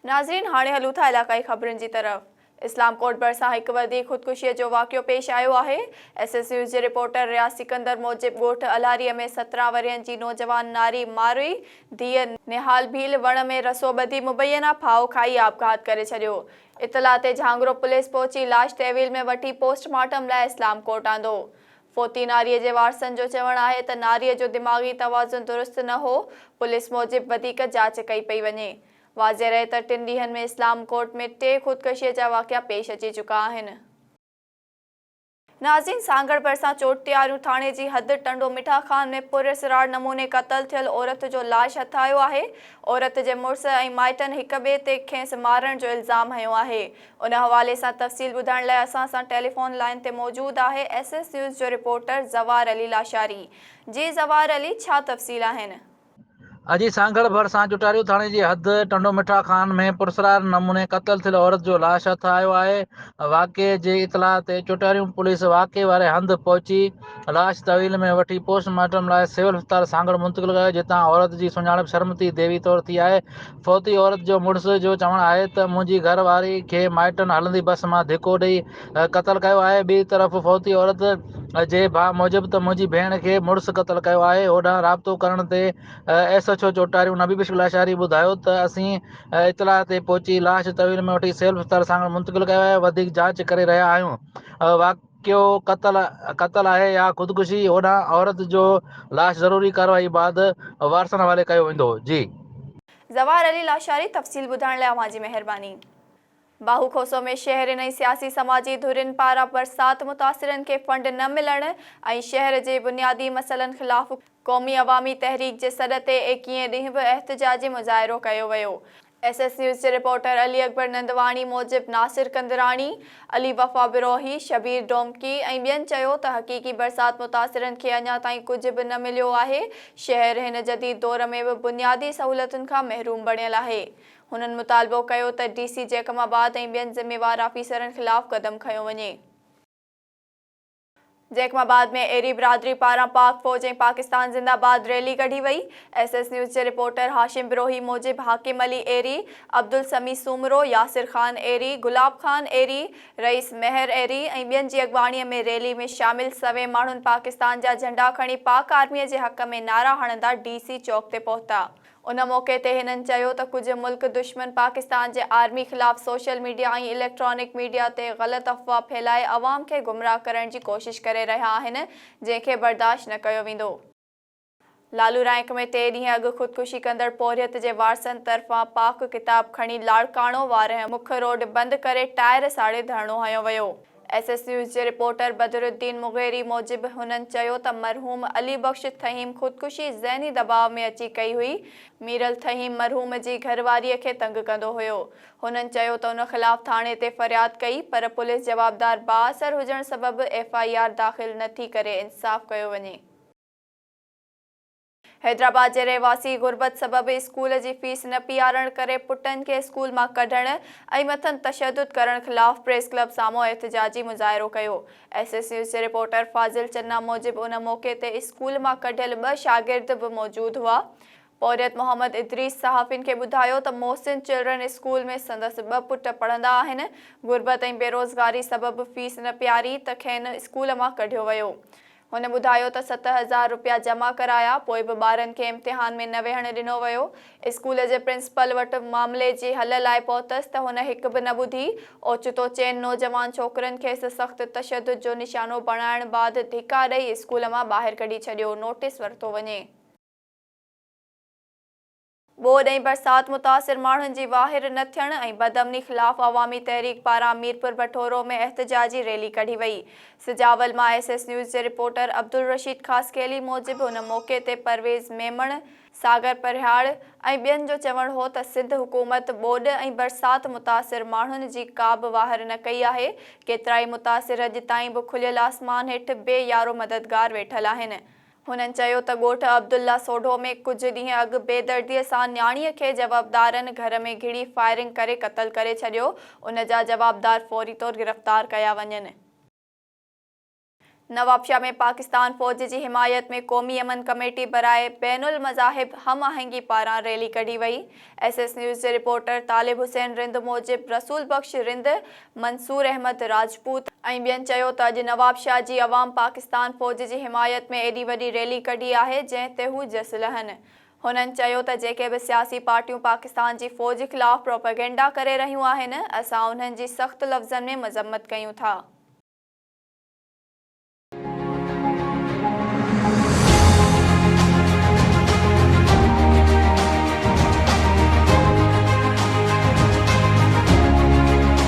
ناظرين هاڻي هلون ٿا علاقائي خبرن جي طرف. اسلام ڪوٽ ڀرسان هڪ وڌيڪ خودڪشيء جو واقعو پيش آيو آهي. ايس ايس نيوز جي رپورٽر رياض سڪندر موجب ڳوٺ الهاريء ۾ 17 ورهين جي نوجوان ناري ماروي ڌيء نهال ڀيل وڻ ۾ رسو ٻڌي مبينا ڦاهو کائي آپگهات ڪري ڇڏيو. اطلاع تي جهانگرو پوليس پهچي لاش تحويل ۾ وٺي پوسٽ مارٽم لاء اسلام ڪوٽ آندو. فوتي ناريء جي وارثن جو چوڻ آهي ته ناريء جو دماغي توازن درست نه هو، پوليس موجب وڌيڪ جاچ ڪئي پئي وڃي. واضح رهي ته ٽن ڏينهن ۾ اسلام ڪوٽ ۾ ٽي خودڪشيء جا واقعا پيش اچي چڪا آهن. ناظرين سانگهڙ ڀرسان چوٽياريون ٿاڻي جي حد ٽنڊو مٺا خان ۾ پراسرار نموني قتل ٿيل عورت جو لاش هٿ آيو آهي، عورت جي مڙس ۽ مائٽن هڪ ٻئي تي کيس مارڻ جو الزام هنيو آهي. ان حوالي سان تفصيل ٻڌائڻ لاء اسان سان ٽيليفون لائين تي موجود آهي ايس ايس نيوز جو رپورٽر زوار علي لاشاري. جي زوار علي ڇا تفصيل آهن؟ اڄ ئي سانگهڙ ڀرسان چوٽاريو ٿاڻي جي حد ٽنڊو مٺا خان ۾ پراسرار نموني قتل ٿيل عورت جو لاش هٿ آيو آهي، واقعي جي اطلاع تي چوٽاريون پوليس واقعي واري هنڌ پهچي لاش تحويل ۾ وٺي پوسٽ مارٽم لاء سول اسپتال سانگهڙ منتقل ڪيو جتان عورت جي سڃاڻپ شرمتي ديوي طور ٿي آهي، فوتي عورت جو مڙس جو چوڻ آهي ته منهنجي گهر واري کي مائٽن هلندي بس مان ڌڪو ڏئي قتل ڪيو آهي، ٻئي طرف فوتي عورت جي ڀاء موجب ته منهنجي ڀيڻ کي مڙس قتل ڪيو آهي، هوڏانهن رابطو ڪرڻ تي S H O Chotariyo Nabi Bakhsh Lashari ٻڌايو ته اسين اطلاع تي پهچي لاش تحويل ۾ وٺي سول اسپتال سانگهڙ منتقل ڪيو آهي، وڌيڪ جاچ ڪري رهيا آهيون. ڪيو قتل قتل آهي يا خودڪشي هوڏانهن عورت جو لاش ضروري ڪارروائي بعد وارثن حوالي ڪيو ويندو جي. زوار علي لاشاري تفصيل ٻڌائڻ لاء اوهان جي مهرباني. باهو کوسو ۾ شهرين ۽ سياسي سماجي ڌرين پاران برسات متاثرن کي فنڊ نه ملڻ ۽ شهر جي بنيادي مسئلن خلاف قومي عوامي تحريڪ جي سڏ تي ايڪيهين ڏينهن به احتجاجي مظاهرو ڪيو ويو. ايس ايس نيوز جي رپورٽر علي اڪبر نندواڻي موجب ناصر ڪندراڻي، علي وفا بروهي، شبير ڊومڪي ۽ ٻين چيو ته حقيقي برسات متاثرن کي اڃا تائين ڪجهه به نه مليو آهي، شهر هن جديد دور ۾ به بنيادي سهولتن کان محروم بڻيل آهي. هنن مطالبو ڪيو ته ڊي سي جيڪب آباد ۽ ٻين ذميوار آفيسرن خلاف قدم کنيو وڃي. جيڪب آباد ۾ ايري برادري پاران پاڪ فوج ۽ پاڪستان زنده آباد ريلي ڪڍي وئي. ايس ايس نيوز جي رپورٽر هاشم بروهي موجب حاڪم علي ايري، عبدالسميع سومرو، ياسر خان ايري، گلاب خان ايري، رئيس مهر ايري ۽ ٻين جي اڳواڻي ۾ ريلي ۾ شامل سوين ماڻهن پاڪستان جا جهنڊا کڻي پاڪ آرمي جي حق ۾ نعرا هڻندا ڊي سي چوڪ تي پهتا. ان موقعي تي هنن چيو ته ڪجهه ملڪ دشمن پاڪستان جي آرمي خلاف سوشل ميڊيا ۽ اليڪٽرانڪ ميڊيا تي غلط افواهه ڦهلائي عوام کي گمراهه ڪرڻ جي ڪوشش ڪري رهيا آهن جنهن کي برداشت نه ڪيو ويندو. لالو رائنڪ ۾ ٽي ڏينهن اڳ خودڪشي ڪندڙ پورهيت جي وارثن طرفان پاڪ ڪتاب کڻي لاڙڪاڻو وارهه مک روڊ بند ڪري ٽائر ساڙي ڌرڻو هنيو ويو. ايس ايس نيوز جي رپورٽر بدرالدين مغيري موجب هنن چيو ته مرحوم علي بخش ٿهيم خودڪشي ذهني دٻاء ۾ اچي ڪئي هئي، ميرل ٿهيم مرحوم جي گهر واريء کي تنگ ڪندو هيو. هنن چيو ته ان خلاف ٿاڻي تي فرياد ڪئي پر پوليس جوابدار بااثر هجڻ سبب ايف I R داخل نه ٿي ڪري انصاف ڪيو وڃي. حيدرآباد جي رهواسي غربت سبب اسڪول جي فيس نه پيارڻ ڪري پٽن کي اسڪول مان ڪڍڻ ۽ مٿن تشدد ڪرڻ خلاف پريس ڪلب سامهون احتجاجي مظاهرو ڪيو. ايس ايس نيوز جي رپورٽر فاضل چنا موجب ان موقعي تي اسڪول مان ڪڍيل ٻه شاگرد به موجود هئا. پورهيت محمد ادريس صحافين کي ٻڌايو ته محسن چلڊرن اسڪول ۾ سندس ٻه پٽ پڙهندا آهن، غربت ۽ بيروزگاري سبب فيس نه پياري ته کين اسڪول مان ڪڍيو ويو. هن ٻڌايو ته 7000 رپيا جمع ڪرايا، پوء به ٻارن کي امتحان ۾ نه ويهڻ ڏنو ويو، اسڪول جي پرنسپل وٽ معاملي جي حل لاء پهتس ته هن هڪ به نه ٻڌي، اوچتو چئن نوجوان ڇوڪرن کيس سخت تشدد جو نشانو بڻائڻ بعد ڌڪا ڏئي اسڪول مان ٻاهر ڪڍي ڇڏيو، نوٽيس ورتو وڃي. ٻوڏ ۽ برسات متاثر ماڻهن جي واهر نه ٿيڻ ۽ بدامني خلاف عوامي تحريڪ پاران ميرپور بٺورو ۾ احتجاجي ريلي ڪڍي وئي. سجاول مان ايس ايس نيوز جي رپورٽر عبدالرشيد خاصخيلي موجب ان موقعي تي پرويز ميمڻ، ساگر پرهياڙ ۽ ٻين جو چوڻ هو ته سنڌ حڪومت ٻوڏ ۽ برسات متاثر ماڻهن جي ڪابه واهر نه ڪئي آهي، ڪيترائي متاثر اڄ تائين به کليل آسمان هيٺ بي يارو مددگار ويٺل آهن. هنن چيو ته ڳوٺ عبدالله سوڍو ۾ ڪجهه ڏينهن اڳ بيدرديء سان نياڻيء کي جوابدارن گهر ۾ گهڙي فائرنگ ڪري قتل ڪري ڇڏيو، ان جا جوابدار فوري طور گرفتار ڪيا وڃن. نوابشاهه ۾ پاڪستان فوج جي حمايت ۾ قومي امن ڪميٽي براء بين المذاهب هم آهنگي پاران ريلي ڪڍي وئي. ايس ايس نيوز جي رپورٽر طالب حسين رند موجب رسول بخش رند، منصور احمد راجپوت، ۽ ٻين چيو ته اڄ نوابشاهه جي عوام پاڪستان فوج جي حمايت ۾ ايڏي وڏي ريلي ڪڍي آهي جنهن تي هو جس لهن. هنن چيو ته جيڪي به سياسي پارٽيون پاڪستان جي فوج خلاف پروپيگنڊا ڪري رهيون آهن اسان انهن جي سخت لفظن ۾ مذمت ڪيون ٿا.